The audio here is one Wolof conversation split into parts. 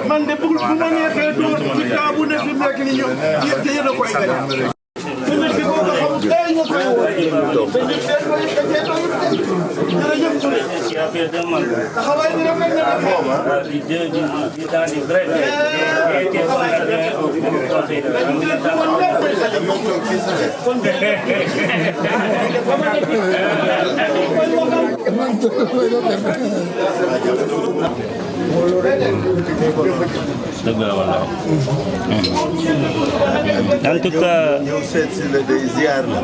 man de bëggul bu ma neexee doon ci kaa bu ne fi mu nekk nii ñoom yéen yéen a koy gañe. su nekk bi boo ko xamul tey nga koy woo. dañuy seet ba ñu dajee ba ñu tey. jërëjëf Touré. taxawaay bi rafet na la moom ah. dëgg la wala en tout cas ñëw seet si la day ziar la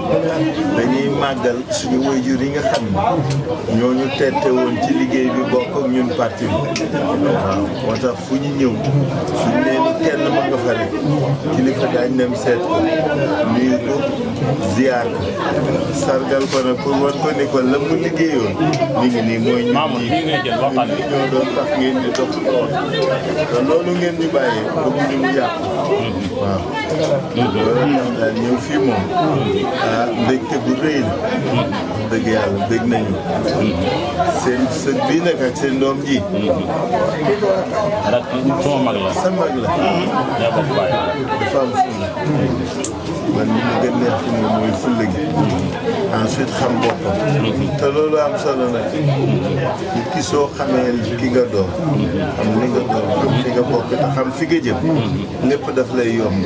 dañuy màggal suñu waajur yi nga xam ne ñooñu tette woon ci liggéey bi bokk ak ñun parti bi waaw moo tax fu ñu ñëw suñ leen kenn ma nga fa rek kilifa daañ dem seet ko nuyu ko ziar ko sargal ko nag pour wan ko ni ko la mu liggéeyoon mi ngi nii mooy ñoo doon tax ngeen di dox te loolu ngeen di bàyyee bëgg ñu mu yàqu waaw loolu tax daal ñëw fii moom ah mbégte bu rëy la dëgg yàlla bég nañu seen sët bii nag ak seen doom ji sama mag la sa mag la dafa am fulla man li mu gën neex ci moom mooy fulla gi ensuite xam boppam te loolu am solo nag nit ki soo xamee ki nga doon xam li nga doon xam fi nga bokk te xam fi nga jëm lépp daf lay yomb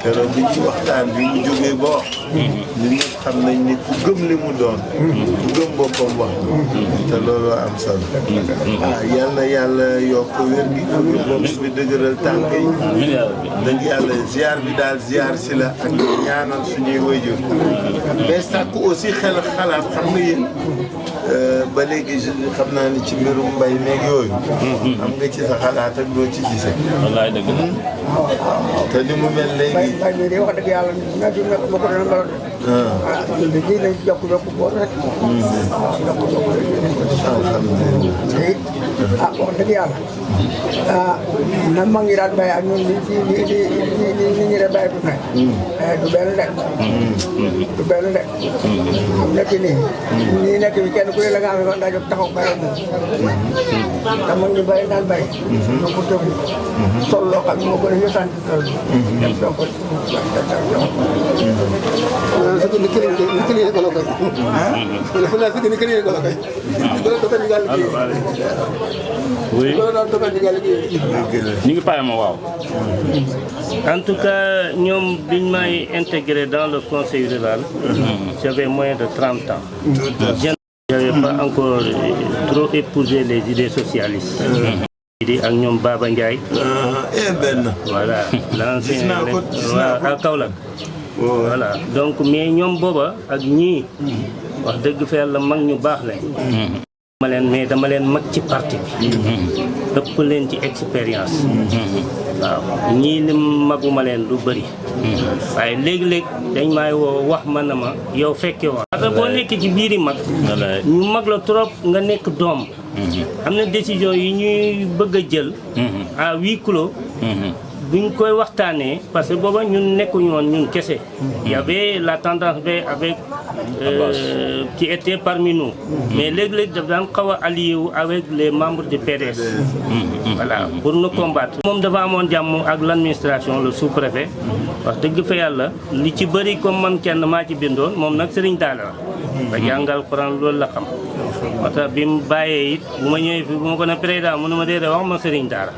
keroog bi ci waxtaan bi mu jógee ba wax ñun ñëpp xam nañ ni ku gëm li mu doon ku gëm boppam wax te loolu am solo ah yàlla yàlla yokk wér gi fukki bopp bi dëgëral tànk yi dëgg yàlla ziar bi daal ziar si la ak ñaanal suñuy waajur mais sàkku aussi xel xalaat xam nga yéen ba léegi xam naa ni ci mbirum mbay meeg yooyu am nga ci sa xalaat ak doo ci gisee wallaay dëgg la te ni mu mel léegi mbay mi de wax dëgg yàlla na du nekk ba ko doon meloon ñun de ji nañ jokk boo rek ah wax dëgg yàlla na mag ñi daan bay ak ñun ni ñu de bay bu ne du benn de du benn de am nekk nii ñii nekk bi kenn ku ne la nga xam ne man daa jóg taxaw bayal moom te mag ñi bay daan bay ñoo ko tëggu sol loo xam ne moo gën a ñu sant sol donc ni kili ko lokay fu na ni kili ko lokay ko to kan gal ki oui ko to kan gal ki ñu ngi pare ma waaw en tout cas ñoom biñ may intégré dans le conseil rural j'avais moins de 30 ans j'avais pas encore trop épousé les idées socialistes ak ñoom Baba Ndiaye benn voilà l'ancien à Kaolack voilà donc mais ñoom booba ak ñii wax dëgg fa yàlla mag ñu baax lañ ma leen mais dama leen mag ci parti bi ëpp leen ci expérience waaw ñii lim maguma leen du bëri waaye léegi-léeg dañ may woo wax ma na ma yow fekke woon parce que boo nekkee ci biiri mag ñu mag la trop nga nekk doom am na décision yi ñuy bëgg a jël à huis clos buñ koy waxtaanee parce que booba ñun nekkuñu woon ñun kese y avait la tendance B avec qui était parmi nous mais léeg-léeg daf daan xaw a allié wu avec les membres du PDS voilà pour nous combattre moom dafa amoon jàmm ak l'administration le sous-préfet wax dëgg fa yàlla li ci bëri comme man kenn maa ci bindoon moom nag sëriñ daara la ba jàngal Quran loolu la xam moo tax bi mu bàyyee it bu ma ñëwee fii bu ma ko ne président mu ne ma déedéet wax ma sëriñ daara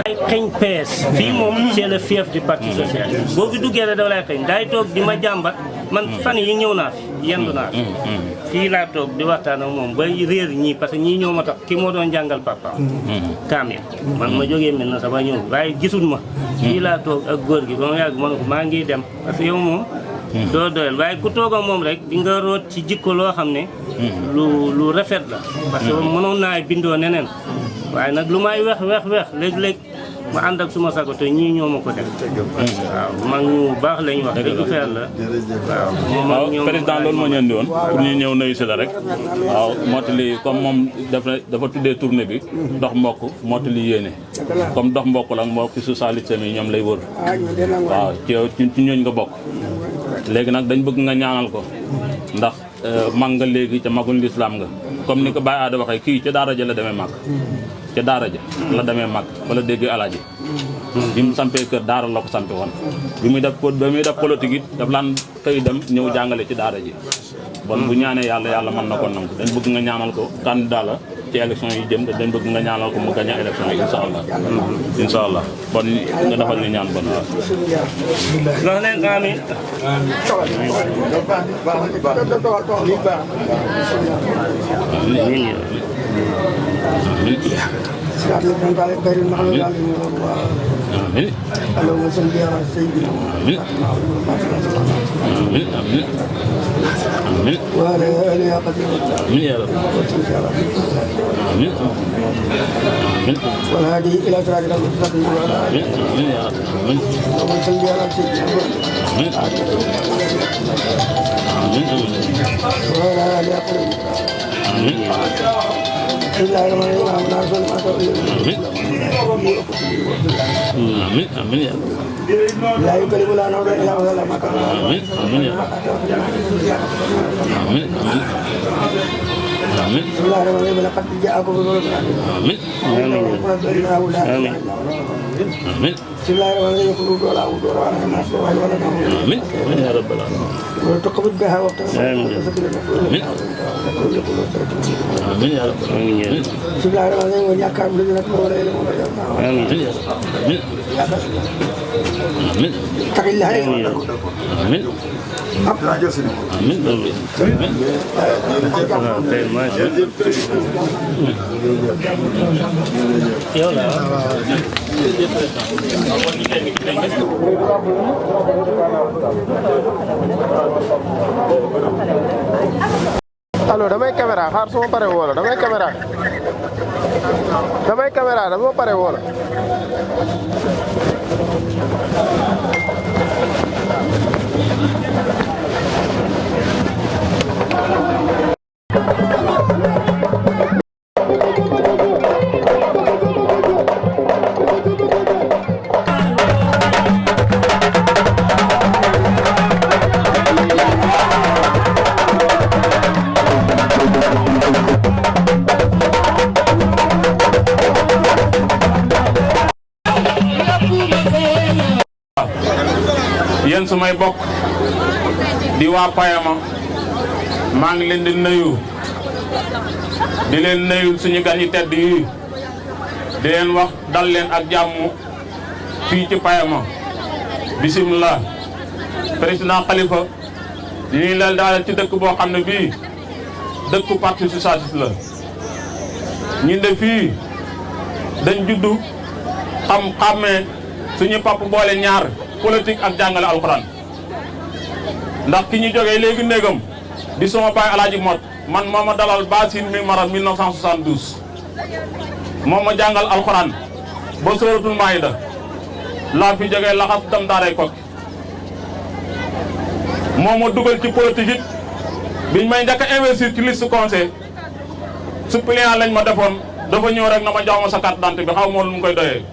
ay xeeñ PS fii moom c'est le fief du parti socialiste boo fi duggee rek dafa lay xeeñ daay toog di ma jàmbat man fan yi ñëw naa fi yendu naa fi fii laa toog di waxtaan ak moom ba réer ñii parce que ñii ñëw ma tax ki moo doon jàngal papa kaamil man ma jógee mel na sama ñëw waaye gisul ma fii laa toog ak góor gi ba ma yàgg ma ne ko maa ngi dem parce que yow moom doo doyal waaye ku toog ak moom rek di nga root ci jikko loo xam ne lu rafet la parce que mënoon naa bindoo neneen waaye nag lu may wex léeg-léeg ma ànd ak suma sago te ñii ñoo ma ko def waaw mag ñu baax lañ wax dëgg fa yàlla waaw président loolu moo ñu andi woon pour ñu ñëw nuyu si la rek waaw mottali comme moom dafa tuddee tournée bi dox mbokk mottali yéene comme dox mbokk la mbokk socialiste mi ñoom lay wër waaw ci ñooñ nga bokk léegi nag dañ bëgg nga ñaanal ko ndax mag nga léegi ca magul lislaam nga comme ni ko Baye Aada waxee kii ca daara ja la demee mag ca daara ja la demee mag wala déggee alaaji bi mu sampee kër daara la ko sampe woon bi muy def politique it daf laan xëy dem ñëw jàngale ci daara ji bon bu ñaanee yàlla mën na ko nangu dañ bëgg nga ñaanal ko candidat la ci élection yi jëm dañ bëgg nga ñaanal ko mu gagné élection yi incha allah bon nga defal ñu ñaan bon waaw wax leen amiin آمين اللهم صل على سيدنا آمين آمين آمين آمين وعلى آله قدير آمين يا رب آمين آمين والهادي إلى صراطك المستقيم وعلى آله آمين يا رب آمين اللهم صل على سيدنا آمين آمين وعلى آله قدير آمين الله الرحمن الرحيم آمين آمين يا رب لا يكلف الله نفسا إلا وسعها ما كان آمين آمين يا رب آمين آمين بسم الله الرحمن الرحيم لقد جاءكم رسول آمين amiin آمين بسم الله الرحمن الرحيم يقولون ولا أقول ولا الناس ولا آمين آمين يا رب العالمين وتقبل بها وقت آمين آمين يا رب العالمين بسم الله الرحمن الرحيم وياكم الذين كفروا لا يعلمون آمين يا رب آمين آمين اتق الله آمين آمين yow la allo damay caméra xaar su ma paree woo la damay caméra dama pare woo la yéen sumay bokk di waa Payama maa ngi leen di nuyu di leen nuyu suñu gan yi tedd yi di leen wax dal leen ak jàmm fii ci Payama bisimilah président Khalifa di ñuy leen daal ci dëkk boo xam ne bii dëkku parti socialiste la ñun de fii dañ juddu xàmmee suñu pap boole ñaar politique ak jàngale alxuraan ndax ki ñu jógee léegi néegam di sama baay alaaji mot man moo ma dalal Basin mi mara 1972 moo ma jàngal alxuraan ba sóoratul Maayida laa fi jógee laxas dem daaray Kokki moo ma dugal ci politique it biñ may njëkk a investir ci liste conseil suppléant lañ ma defoon dafa ñëw rek na ma jox ma sa carte d'identité bi xaw ma lu mu koy doyee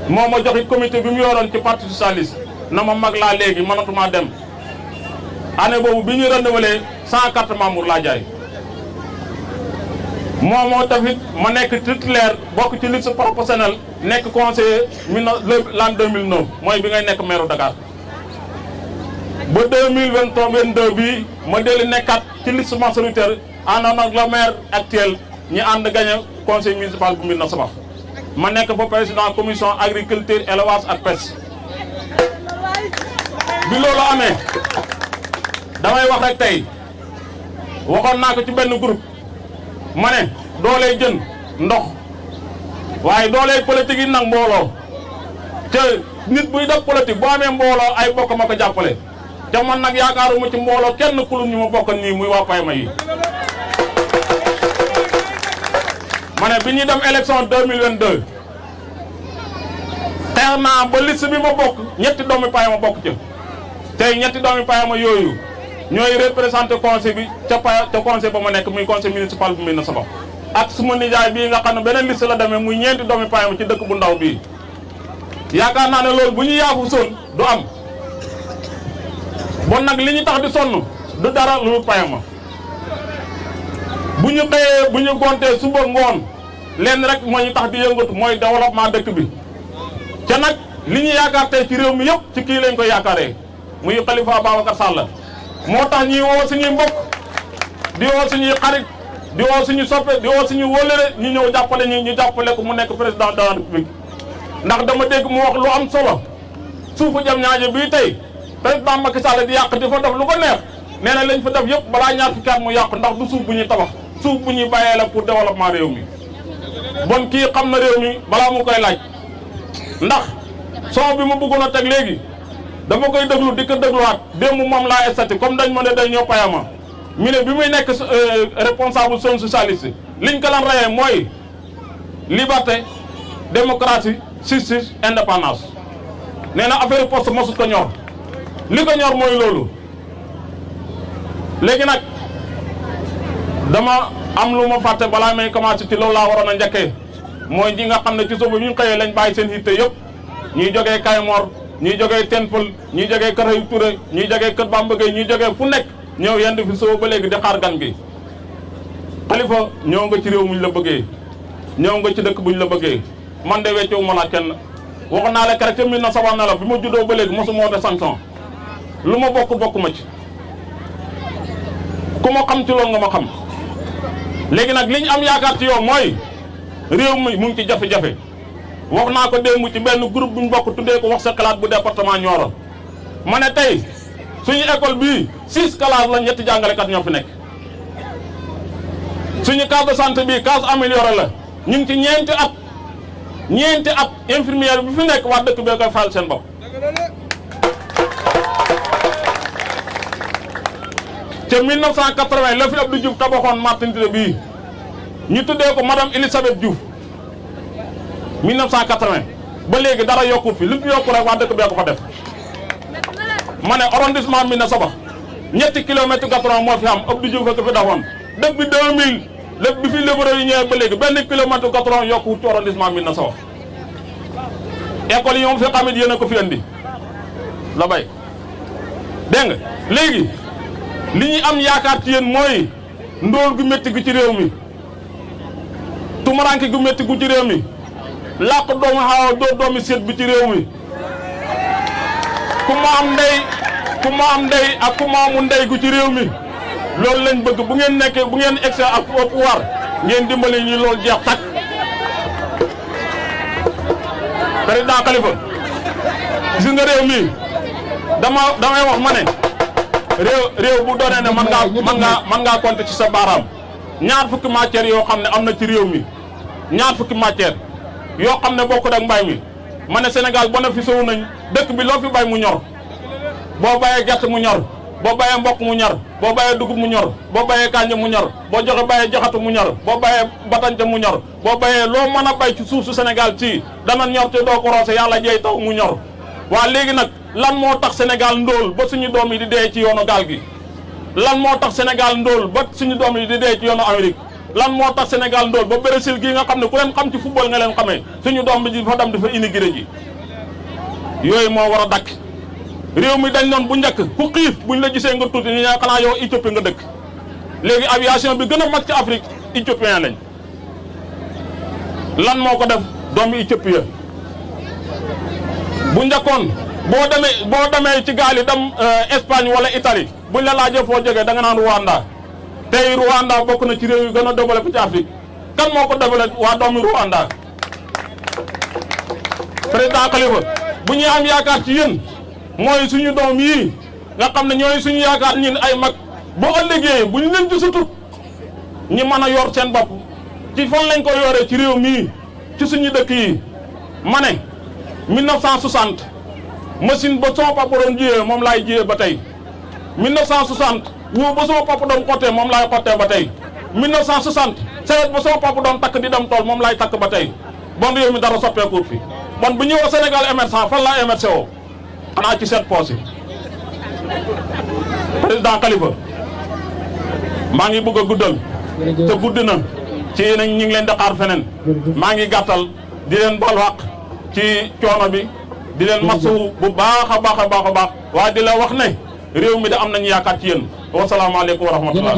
moo ma jox it comité bi mu yoroon ci parti socialiste na ma mag laa léegi mënatuma dem année boobu bi ñu renouvelé 100 carte membre laa jaay moo tafit ma nekk titulaire bokk ci liste proportionnelle nekk conseiller l'an 2009 mooy bi ngay nekk maire Dakar ba 2022 bii ma dellu nekkaat ci liste majoritaire àndoon ak le maire actuel ñi ànd gagné conseil municipal bu Médina Sabakh ma nekk fa président commission agriculture élevage ak pêche bi loolu amee damay wax rek tey waxoon naa ko ci benn groupe ma ne dooley jën ndox waaye dooley politique yi nag mbooloo te nit buy def politique boo amee mbooloo ay bokk ma ko jàppale te man nag yaakaaruma ci mbooloo kenn ku ñu ma bokkal nii muy waa Payma yi. ma ne bi ñuy dem élection 2022 xeex naa ba liste bi ma bokk ñetti doomi Payma bokk ca tey ñetti doomi Payma yooyu ñooy représenté conseil bi ca conseil ba ma nekk muy conseil municipal bu Médina Sabakh ak suma nijaay bii nga xam ne beneen liste la demee muy ñeenti doomi Payma ci dëkk bu ndaw bii. yaakaar naa ne loolu bu ñu yaafu son du am bon nag li ñu tax di sonn du dara lu Payma bu ñu xëyee bu ñu gontee suba ngoon lenn rek moo ñu tax di yëngatu mooy développement dëkk bi ca nag li ñu yaakaar tey ci réew mi yëpp ci kii lañ koy yaakaaree muy Khalifa Ababacar Sall moo tax ñuy woo suñuy mbokk di woo suñuy xarit di woo suñu soppe di woo suñu wóllëre ñu ñëw jàppale ñu jàppale ko mu nekk président de la République ndax dama dégg mu wax lu am solo suufu jam ñaaje bii tey président Macky Sall di yàq di fa def lu ko neex nee na lañ fa def yëpp balaa ñaar fukki at mu yàq ndax du suuf bu ñuy tabax suuf bu ñuy bàyyee la pour développement réew mi bon kii xam na réew mi balaa mu koy laaj ndax son bi ma bëggoon a teg léegi dama koy déglu di ko dégluwaat démb moom laa estati comme dañ ma ne day ñëw Payama mi ne bi muy nekk responsable zone socialiste liñ ko lan rayee mooy liberté démocratie justice indépendance nee na affaire poste mosut ko ñor li ko ñor mooy loolu léegi nag dama am lu ma fàtte balaa may commencé ci loolu laa waroon a njëkkee mooy ñi nga xam ne ci suba bi ñu xëyee lañ bàyyi seen yitte yëpp ñuy jógee Kaymoor ñuy jógee Tenpal ñuy jógee Kër Ayib Touré ñuy jógee Kër Bamba Gueye ñuy jógee fu nekk ñëw yenn fi suba ba léegi di xaar gan gi Khalifa ñëw nga ci réew muñ la bëggee ñëw nga ci dëkk buñ la bëggee man de weccewu ma la kenn wax naa la keroog ca 1960 la bi ma juddoo ba léegi mosu moo de sanction lu ma bokk ma ci ku ma xam ci loolu nga ma xam léegi nag li ñu am yaakaar ci yow mooy réew mi mu ngi ci jafe-jafe wax naa ko démb ci benn groupe bu ñu bokk tuddee ko wax sa xalaat bu département Nioro ma ne tey suñu école bii 6 classes la ñetti jàngalekat ñoo fi nekk suñu case de santé bii case améliorée la ñu ngi ci ñeenti at infirmière bi fi nekk waa dëkk bee koy fayal seen bopp ca 1980 la fi Abdou Diouf tabaxoon maternité bii ñu tuddee ko madame Elisabeth Diouf 1980 ba léegi dara yokku fi li fi yokku rek waa dëkk bee ko fa def ma ne arrondissement Médina Sabakh ñetti kilomètre goudron moo fi am Abdou Diouf ko fi defoon depuis 2000 lépp bi fi libéraux yi ñëwee ba léegi benn kilomètre goudron yokku ci arrondissement Médina Sabakh école yi moom fi xamit yéen a ko fi andi la bay dégg nga léegi li ñu am yaakaar ci yéen mooy ndóol gu métti gu ci réew mi tumaranke gu métti gu ci réew mi làq doomu xaawa doo doomi seet bi ci réew mi ku ma am ndey ak ku ma amul ndey gu ci réew mi loolu lañ bëgg bu ngeen nekkee bu ngeen excès ak au pouvoir ngeen dimbali ñu loolu jeex takk président Khalifa gis nga réew mi damay wax ma ne réew bu doonee ne man ngaa compter ci sa baaraam ñaar fukki matières yoo xam ne am na ci réew mi ñaar fukki matières yoo xam ne bokkul ak mbay mi ma ne Sénégal bénéficié wu nañ dëkk bi loo fi bay mu ñor boo bayee gerte mu ñor boo bayee mboq mu ñor boo bayee dugub mu ñor boo bayee kànja mu ñor boo bayee jaxatu mu ñor boo bayee batante mu ñor boo bayee loo mën a bay ci suuf su Sénégal ci dana ñor te doo ko roose yàlla jeey taw mu ñor waa léegi nag lan moo tax Sénégal ndóol ba suñu doom yi di dee ci yoonu gaal gi lan moo tax Sénégal ndóol ba suñu doom yi di dee ci yoonu Amérique lan moo tax Sénégal ndóol ba Brésil gii nga xam ne ku leen xam ci football nga leen xamee suñu doom bi di fa dem dafa immigré ji yooyu moo war a dakk réew mi dañ noon bu njëkk ku xiif buñ la gisee nga tuuti ñu ne xanaa yow Éthiopie nga dëkk léegi aviation bi gën a mag ci Afrique éthiopien lañ lan moo ko def doomi Éthiopie bu njëkkoon boo demee ci gaal yi dem Espagne wala Italie buñ la laajee foo jógee da nga naan Rwanda tey Rwanda bokk na ci réew yu gën a développé ci Afrique kan moo ko développé waa doomi Rwanda président Khalifa bu ñuy am yaakaar ci yéen mooy suñu doom yii nga xam ne ñooy suñu yaakaar ñin ay mag bu ëllëgee bu ñu leen gisatut ñi mën a yor seen bopp ci fan lañ ko yoree ci réew mii ci suñu dëkk yi ma ne 1960 machine ba sama papa doon jiyee moom laay jiyee ba tey 1960 wu ba sama papa doon xottee moom laay xottee ba tey 1960 saret ba sama papa doon takk di dem tool moom laay takk ba tey bon réew mi dara soppeekuut fi bon bu ñëwoo Sénégal émergent fan laa émergé woo xanaa ci seet poos yi président Khalifa maa ngi bëgg a guddal te gudd na ci nañ ñu ngi leen di xaar feneen maa ngi gàttal di leen baal wàq ci coono bi di leen masawu bu baax a baax a baax a baax waaye di la wax ne réew mi da am nañu yaakaar ci yéen wasalaamaaleykum wa rahmatullah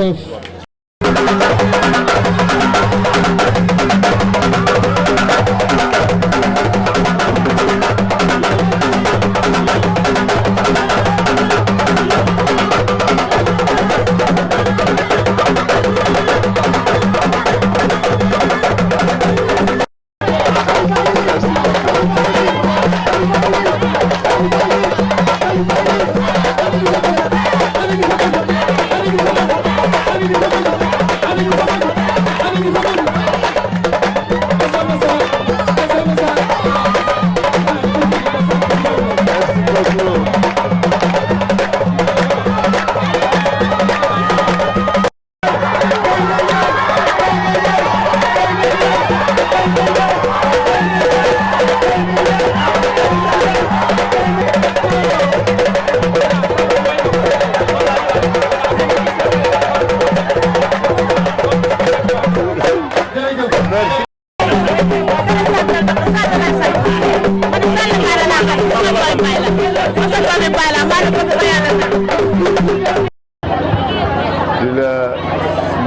di la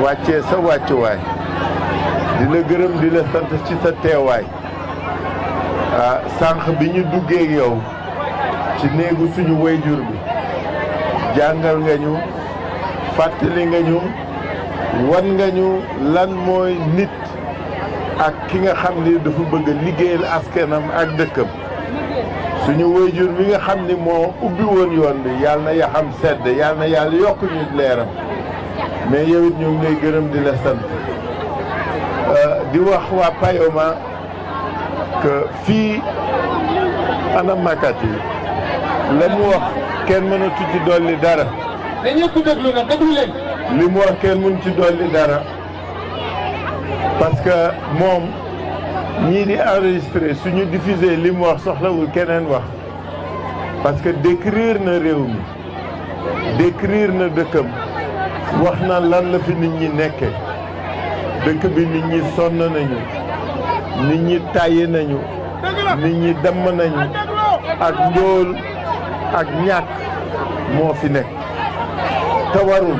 wàccee sa wàccuwaay di la gërëm di la sant ci sa teewaay sànq bi ñu duggee ak yow ci néegu suñu wayjur bi jàngal nga ñu fàttali nga ñu wan nga ñu lan mooy nit ak ki nga xam ni dafa bëgg a liggéeyal askanam ak dëkkam suñu wayjur bi nga xam ni moo ubbi woon yoon bi yàlla na yaxam sedd yàlla na yàlla yokk ñu leeram mais yow it ñu ngi lay gërëm di la sant di wax waa Payoma que fii ana makat yi la mu wax kenn mënatu ci dolli dara. na ñëpp déglu nag déglu leen. li mu wax kenn mën ci dolli dara parce que moom ñii di enregistré suñu diffusé li mu wax soxlawul keneen wax parce que décrire na réew mi décrire na dëkkam wax na lan la fi nit ñi nekke dëkk bi nit ñi sonn nañu nit ñi tàyyi nañu nit ñi damm nañu ak ndóol ak ñàkk moo fi nekk te warul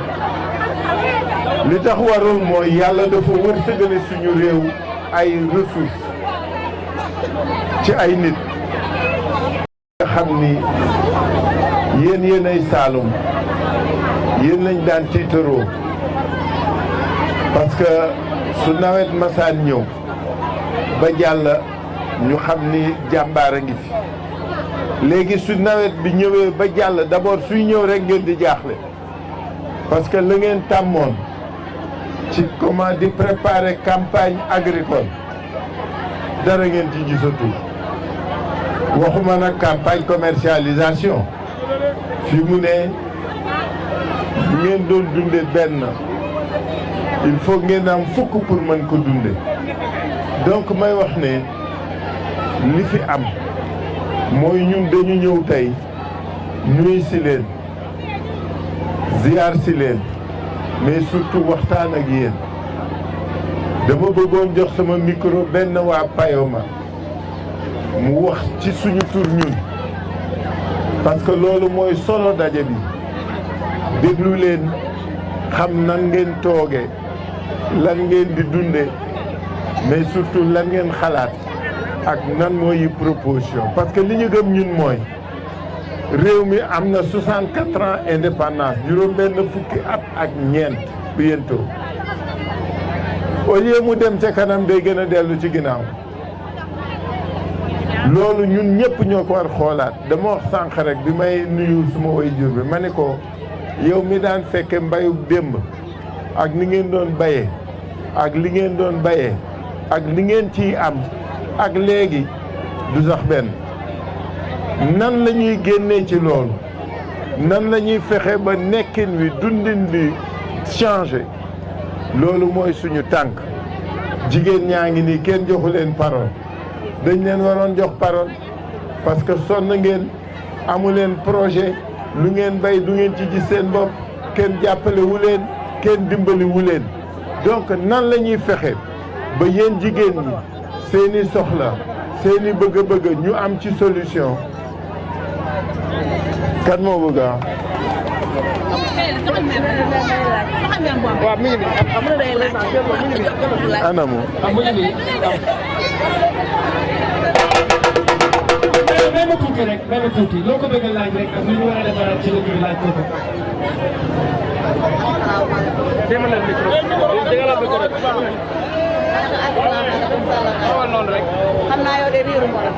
li tax warul mooy yàlla dafa wërsëgale suñu réew ay ressources ci ay nit nga xam ni yéen ay Saalum yéen lañ daan tiitaroo parce que su nawet masaan ñëw ba jàll ñu xam ni jàmbaar a ngi fi léegi su nawet bi ñëwee ba jàll d'abord suy ñëw rek ngeen di jaaxle parce que la ngeen tàmmoon ci comment di préparer campagne agricole dara ngeen ci gisatu waxuma nag campagne commercialisation fi mu ne ngeen doon dunde benn il faut ngeen am fukk pour mën ko dunde donc may wax ne li fi am mooy ñun dañu ñëw tey nuyu si leen ziar si leen mais surtout waxtaan ak yéen dama bëggoon jox sama micro benn waa Payoma mu wax ci suñu tur ñun parce que loolu mooy solo daje bi déglu leen xam nan ngeen tooge lan ngeen di dunde mais surtout lan ngeen xalaat ak nan mooy proposition parce que li ñu gëm ñun mooy réew mi am na 64 ans indépendance juróom benn fukki at ak ñeent bientôt au lieu mu dem ca kanam day gën a dellu ci ginnaaw loolu ñun ñëpp ñoo ko war xoolaat dama wax sànq rek bi may nuyu suma waajur bi ma ne ko yow mi daan fekke mbayu démb ak ni ngeen doon bayee ak li ngeen doon bayee ak li ngeen ciy am ak léegi du sax benn nan la ñuy génnee ci loolu nan la ñuy fexe ba nekkin wi dundin bi changé loolu mooy suñu tànk jigéen ñaa ngi nii kenn joxu leen parole dañ leen waroon jox parole parce que sonn ngeen amu leen projet lu ngeen bay du ngeen ci gis seen bopp kenn jàppale wu leen kenn dimbali wu leen donc nan la ñuy fexe ba yéen jigéen ñi seeni soxla seeni bëgg-bëgg ñu am ci solution kan moo bëgg a waaw mi ngi nii anamu mais ma tuuti rek mais ma tuuti loo ko bëgg a laaj rek ak lu ñu war a defaraat ci dëkk bi laaj ko ko. demal micro demal micro rek. xam naa yow de riiru mo ndax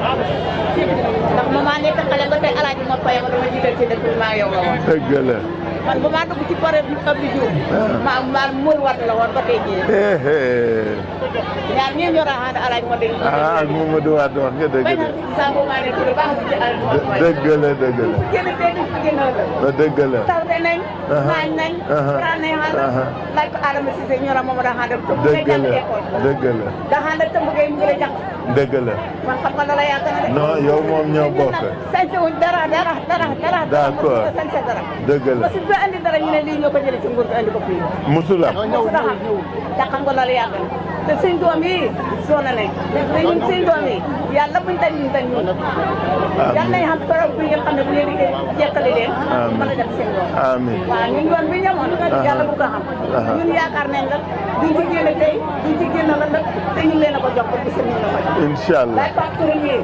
ma maa nekk xale ba tey alaaji ma fay ma dama jiital ci dëkk bi maa yow la woon. dëgg la. man ba maa dugg ci pare bi ab di jiw. maa Mor Wade la woon ba tey jii. ñaar ñii ñoo daan ànd alaaji ma dégg. ak Mamadou Wade wax nga dëgg la. saa boo maa nekk lu baax ci alaaji ma fay. dëgg la dëgg la. génn tey di fi génn la. dëgg la. taw de nañ. naañ nañ. raa nañ xaaral. laaj ko Adama Cissé ñoo moom daa ànd ak tëmb. dëgg la dëgg la. daa ànd ak tëmb ngay mu ngi la jàpp. dëgg la. man xam nga la la yaakaar ne. non yow moom ñoo bokk. sañse wuñ dara. d'accord sañse dara. dëgg la. parce que ba andi dara ñu ne lii ñoo ko jëlee ci nguur gi andi ko fii. musulam. musulam te xam nga la la yaakaar te suñ doom yi soona nañ te ñun suñ doom yi yàlla buñ dañ ñun dañ ñun. yàlla nañ xam trop bi nga xam ne bu ñu liggéey jekkali leen. mën a def seen doom. amiin waaw ñun yoon bi ñamoon. yàlla bu ko xam. ñun yaakaar nañ la duñ ci génne tey duñ ci génne la nag te ñu leen a ko jox ko gis nañ la ko jox. incha allah laaj Pape Touré mii.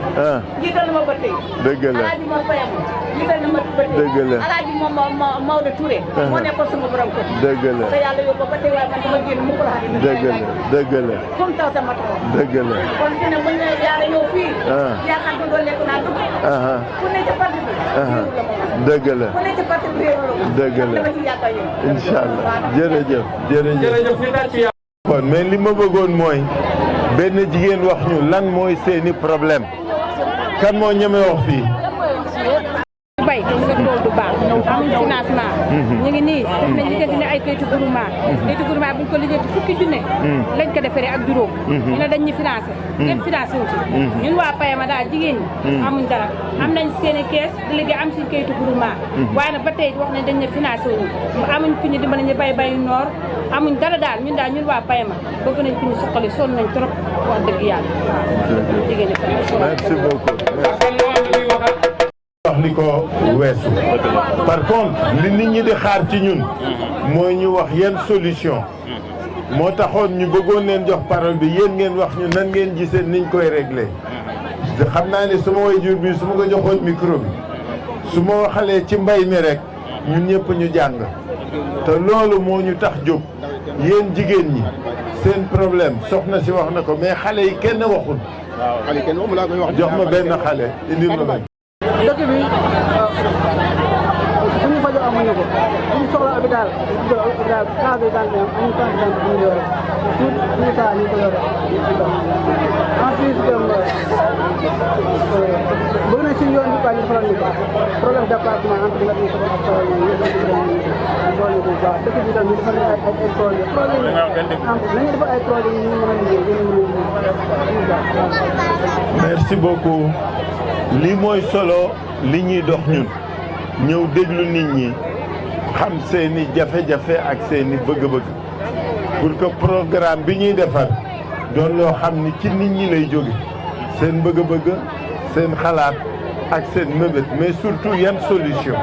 jiital na ma ba tey. dëgg la alaaji moom Bayam jiital na ma ba tey. dëgg la alaaji moom Maodo Touré. moo nekkoon sama borom kër. dëgg la te yàlla yóbbu ba tey waaye man dama génn mu ko la xam. dëgg la dëgg la. comme taw sama taw. dëgg la. kon fi ne bu ñu nee yàlla ñëw fii. yaakaar du doon lekk naa dugg. ku ne ca parti bi. dëgg la. ku ne ca parti bi réeru la. dëgg la dama ci yaakaar yow. incha allah jërëjëf jërëjëf. jërëjëf. kon mais li ma bëggoon mooy benn jigéen wax ñu lan mooy seeni problème kan moo ñeme wax fii. bay sa tool du baax amuñu financement ñu ngi nii def nañ liggéey ne ay kayitu groupement bu ñu ko liggéey fukki junne lañ ko defaree ak juróom ñu ne dañ ñu financé kenn financé wu ci ñun waa Payama daal jigéen ñi amuñ dara am nañ seen i kees di liggéey am suñ kayitu groupement waaye nag ba tey wax nañ dañ ne financé wuñu amuñ ku ñu dimbali ñu bay bayu noor amuñ dara daal ñun waa Payama bëgg nañ ku ñu suqali sonn nañ trop wax dëgg yàlla jigéen ñi merci beaucoup wax li ko weesu par contre li nit ñi di xaar ci ñun mooy ñu wax yenn solution moo taxoon ñu bëggoon leen jox parole bi yéen ngeen wax ñu nan ngeen gisee niñ koy réglé xam naa ne suma waajur bi su ma ko joxoon micro bi su ma waxalee ci mbay mi rek ñun ñëpp ñu jàng te loolu moo ñu tax jóg yéen jigéen ñi seen problème soxna si wax na ko mais xale yi kenn waxul. waaw xale yi kenn waxul laa koy wax. jox ma benn xale indil ma benn. dëkk bi bu ñu fajoo amuñu ko bu ñu soxla hôpital hôpital cas bi daal amuñu confidence bu ñu yore tout ñu taa ñu ko yore ensuite bëgg nañ si yoon bi quoi ñu faral ñu baax problème d'appartement entre nga ñu ko ak tool yi ñu doon ñu baax dëkk bi tam ñu defal ay tool yi problème nañu defal ay tool yi ñu mën a liggéey merci beaucoup li mooy solo li ñuy dox ñun ñëw déglu nit ñi xam seeni jafe-jafe ak seeni bëgg-bëgg pour que programme bi ñuy defar doon loo xam ni ci nit ñi lay jóge seen bëgg-bëgg seen xalaat ak seen mébét mais surtout yan solution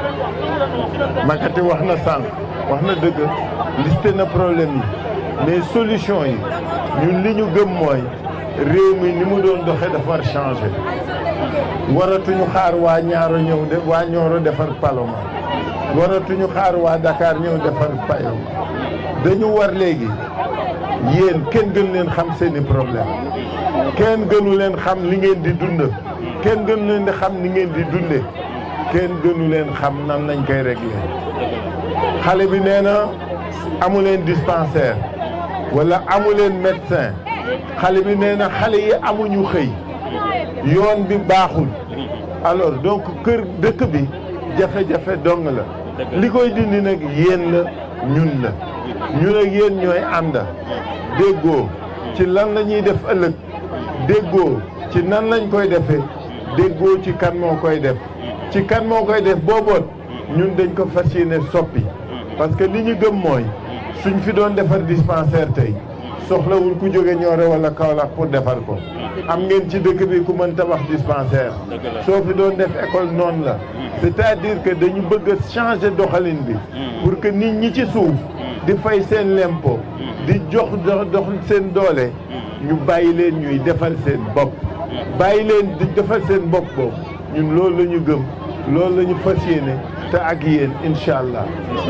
Makati wax na sànq wax na dëgg listé na problème yi mais solution yi ñun li ñu gëm mooy réew mi ni mu doon doxee dafa war changer waratuñu xaar waa Nioro ñëw de waa Nioro defar Paloma waratuñu xaar waa Dakar ñëw defar Payoma dañu war léegi yéen kenn gënu leen xam seeni problème kenn gënu leen xam li ngeen di dund kenn gënu leen di xam ni ngeen di dunde kenn gënu leen xam nan lañ koy régler xale bi nee na amu leen dispensaire wala amu leen médecin xale bi nee na xale yi amuñu xëy yoon bi baaxul alors donc kër dëkk bi jafe-jafe dong la li koy dindi nag yéen la ñun ak yéen ñooy ànd déggoo ci lan la ñuy def ëllëg déggoo ci nan lañ koy defee déggoo ci kan moo koy def booboot ñun dañ ko fas yéene soppi parce que li ñu gëm mooy suñ fi doon defar dispensaire tey soxlawul ku jóge Nioro wala Kaolack pour defar ko am ngeen ci dëkk bi ku mën tabax dispensaire soo fi doon def école noonu la c'est-à-dire que dañu bëgg a changer doxalin bi pour que nit ñi ci suuf di fay seen lempo di dox seen doole ñu bàyyi leen ñuy defal seen bopp bàyyi leen di defal seen bopp boobu ñun loolu la ñu gëm loolu la ñu fas yéene te ak yéen incha allah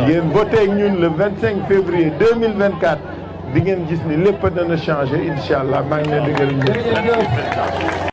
ngeen voté ak ñun le 25 février 2024 di ngeen gis ni lépp dana changé incha allah maa ngi leen di gërëm.